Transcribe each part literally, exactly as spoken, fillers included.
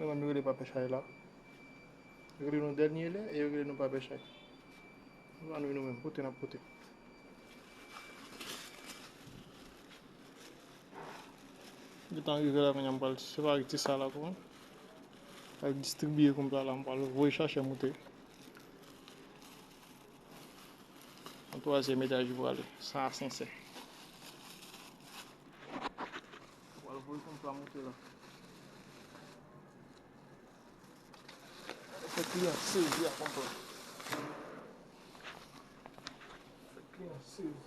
Yo rele Papè Chay la. Yo rele nou Dènye Lè e yo rele nou Papè Chay. Nou pa nou menm, pote n ap pote. Gentan rive la kounye a, m pral separe ti sa la pou mwen. Pral distribiye konpla la, m pral voye chache moute. Yon twazyèm etaj pou ale, san asansè. Pral voye konpla moute la. Fè kliyan sezi a konpla. Fè kliyan sezi.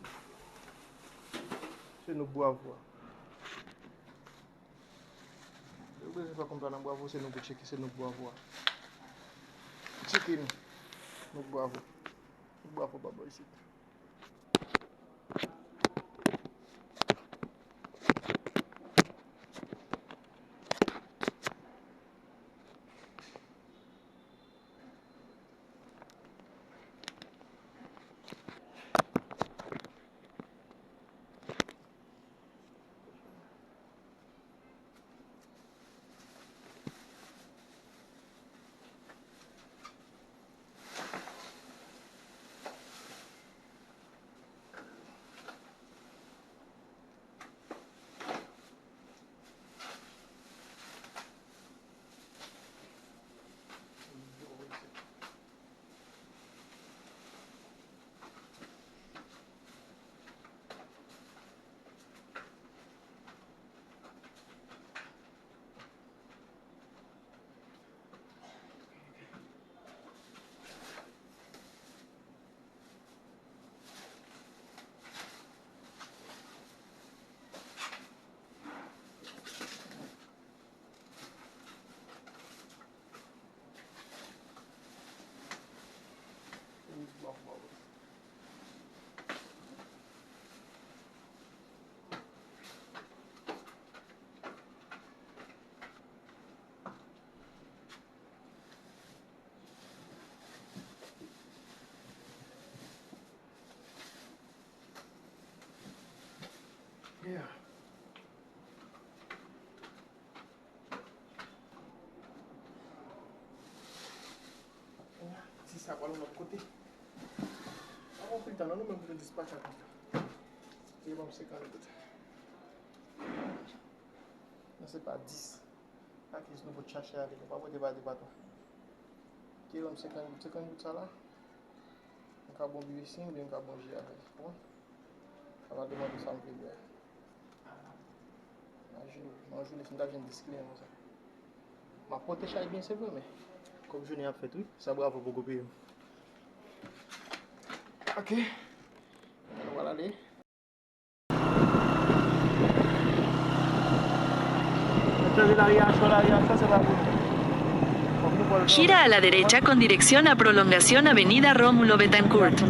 Se nou bwavo a. Yo bezwen fè konpla nan bwavo, se nou pou tcheke, se nou bwavo a. Tcheke nou. Nou bwavo. Nou bwavo pa bò isit. Yeah. Ti sa pral yon lòt kote. Pa pran pil tan non, nou menm pou nou despatch ak li. Li ban m senkant goud. Non, se pa dis. Ak nou pot chache ale, nou pa pote pa de patwa. Ki ban m senkant goud, senkant goud sa la. M ka bon bibe sim, oubyen m ka bon ji avè l. Bon. Sa va depann de sa m vle bwè. Nan jounen, nan jounen, si m ta jwenn dis kliyan konsa. M ap pote chay byen, se vre, men kòb jounen ap fèt, wi. Sa bwavo poko peye m. Ok. Nou pral ale. Gira a la derecha con dirección a Prolongación Avenida Rómulo Betancourt.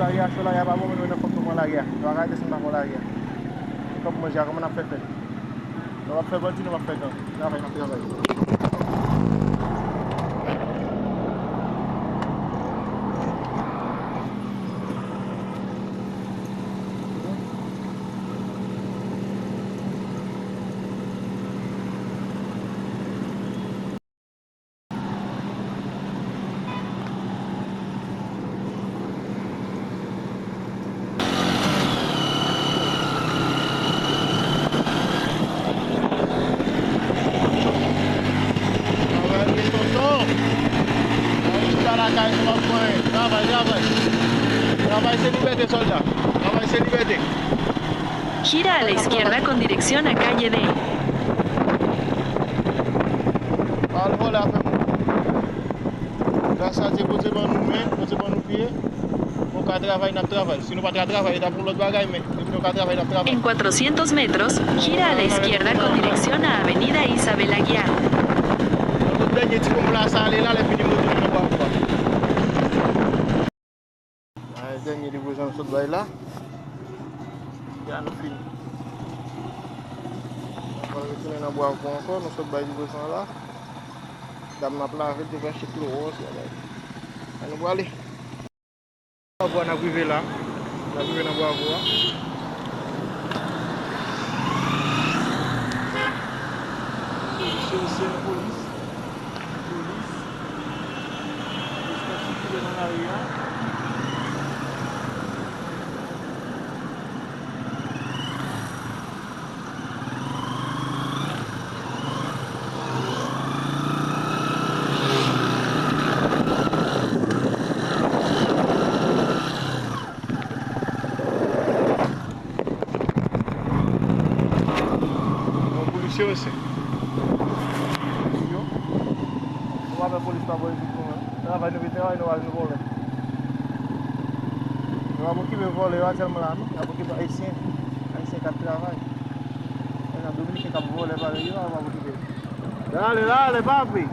Travay, travay. Travay se libète, sòlda. Travay se libète. Gira a la izquierda con dirección a calle D. Al vòlè afè moun. Gras a Dye, Bondye ban nou men, Bondye ban nou pye. Nou ka travay, n ap travay. Si nou pa ta travay, e t ap yon lòt bagay, men depi nou ka travay, n ap travay. En cuatrocientos metros, gira a la izquierda con dirección a Avenida Isabel Aguiar. Nan tout dènye ti konpla sa ale la, lè fini m retounen nan bwavo a. Ay, dènye livwezon nou sot bay la. Ya nou fini. Nou pral retounen nan bwavo ankò, nou sot bay livwezon an la. Dam nan ap lave l, te fè chik lowòs, bagay. Ann nou prale. Bwavo a, n ap rive la. N ap rive nan bwavo a. Se, se, se yon polis. Yon polisye, mesye. Yo. Nou pa pè polis pa bò isit nou menm. Travay nou vin travay, nou pa vin vòlè. Yo ap okipe vòlè yo aktyèlman la, non? Y ap okipe Ayisyen. Ayisyen k ap travay. Gen Dominiken k ap vòlè parèy yo, yo ap okipe. Dale, dale, papi.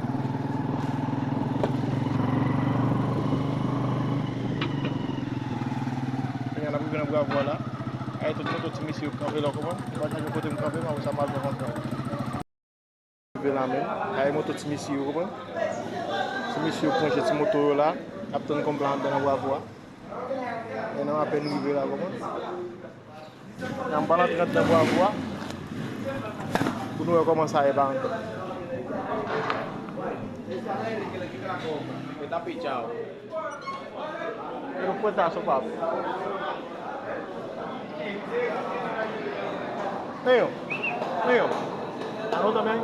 Kounye a n ap rive nan Bwavwa la. Ay, tout moto ti mesye yo kanpe la, w konprann? Mwen pa chanje kote m kanpe, mwen sa m al pran kontwòl. Rive la menm. Ay, moto ti mesye yo, konprann? Ti mesye yo pran ti moto yo la, ap tann konpla anndan nan Bwavwa. Men nan apèn rive la, konprann? N ap pral antre anndan Bwavwa pou nou wè kòman sa ye pa anndan. Yo pwentaso, pap. Menyo, menyo. Ano também.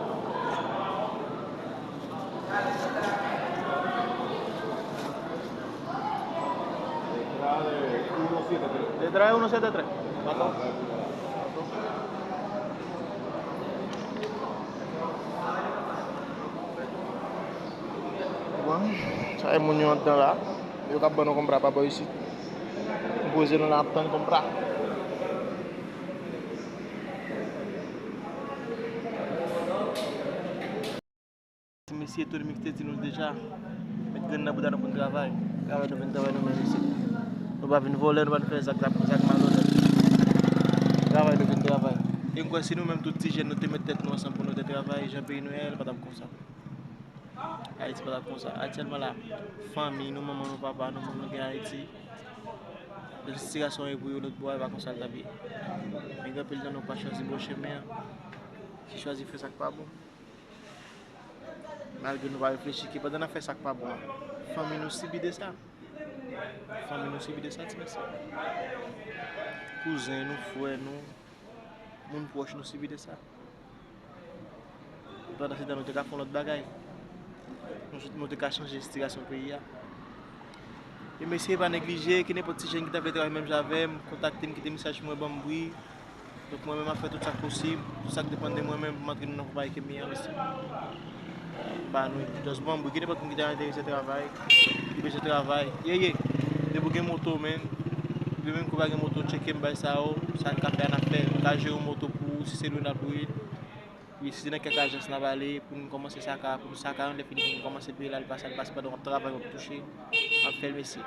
Detrás de uno siete tres. Detrás de uno siete tres. Mató. Bon, sa e moun yo anndan la. Yo k ap ban nou konpra pa bò isit. Nou poze nou la ap tann konpra. Mesye Tony Mix te di nou deja, met grenn nan bouda nou pou n travay. Travay nou vin travay nou menm isit. Nou pa vin vòlè, nou pa vin fè zak, zak, zak malonèt. Travay nou vin travay. E m kwè si nou menm tout ti jèn nou te met tèt nou ansanm pou nou te travay, jan peyi nou ye, li pa t ap konsa. Ayiti pa t ap konsa. Aktyèlman la, fanmi nou, manman nou, papa nou, moun nou gen Ayiti, jan sitiyasyon ye pou yo lòt bò a, e pa konsa l t ap ye. Men gen anpil nan nou pa chwazi bon chemen an, ki chwazi fè sa k pa bon. Malgre nou pa reflechi ke pandan n ap fè sa k pa bon an, fanmi nou sibi de sa. Fanmi nou sibi de sa, ti mesye. Kouzen nou, frè nou, moun pwòch nou sibi de sa. Pandan se tan, nou te ka fè yon lòt bagay. Nou, nou te ka chanje sitiyasyon peyi a. E mesye, pa neglije, ke nenpòt ti jèn ki ta vle travay menm jan avè m, kontakte m, kite mesaj pou mwen, ban m bri. Donk, mwen menm, m ap fè tout sa k posib, tout sa k depann de mwen menm, pou m antre nan konpayi ke m ye an, mesye. Ba nou, just ban m bri, gen nenpòt moun ki ta enterese travay, ki bezwen travay. Ye, ye, depi w gen moto, menn, depi menm ke w pa gen moto, tcheke m, bay sa yo, sa n ka fè a, n ap fè. M ka jere yon moto pou ou, si se lwe n ap lwe. Wi, si se nan kèk ajans n ap ale, pou n kòmanse sa ka, pou sa ka, lè fini pou n kòmanse peye l, al pase, al pase, pandan w ap travay, w ap touche, w ap fè l, mesye.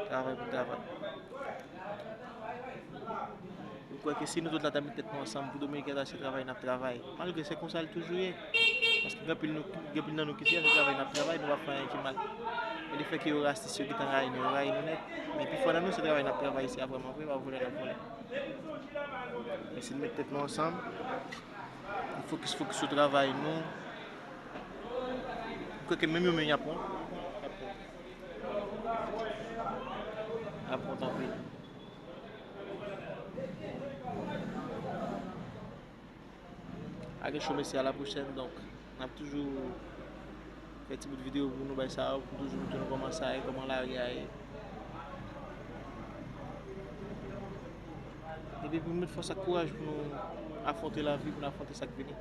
Travay pou travay. M kwè ke si nou tout la ta met tèt nou ansanm pou Dominiken ta se travay n ap travay. Malgre se konsa l toujou ye. Paske gen anpil nou, gen anpil nan nou ki di a se travay n ap travay, nou pa fè anyen ki mal. E lefètke yo rasis, yo gentan rayi nou, yo rayi nou nèt. Men pifò nan nou se travay n ap travay, se a vrèman vre, pa vòlè n ap vòlè. Men si n met tèt nou ansanm, nou fokis, fokis sou travay nou, m kwè ke menm yo menm y ap wont. Y ap wont. Y ap wont anpil. Ake cho mesye, a la pwochèn, donk, n ap toujou fè ti bout videyo pou nou bay sa yo, pou toujou montre nou kòman sa ye, kòman lari a ye. Epi pou nou met fòs ak kouraj pou nou afwonte lavi, pou nou afwonte sa k vini.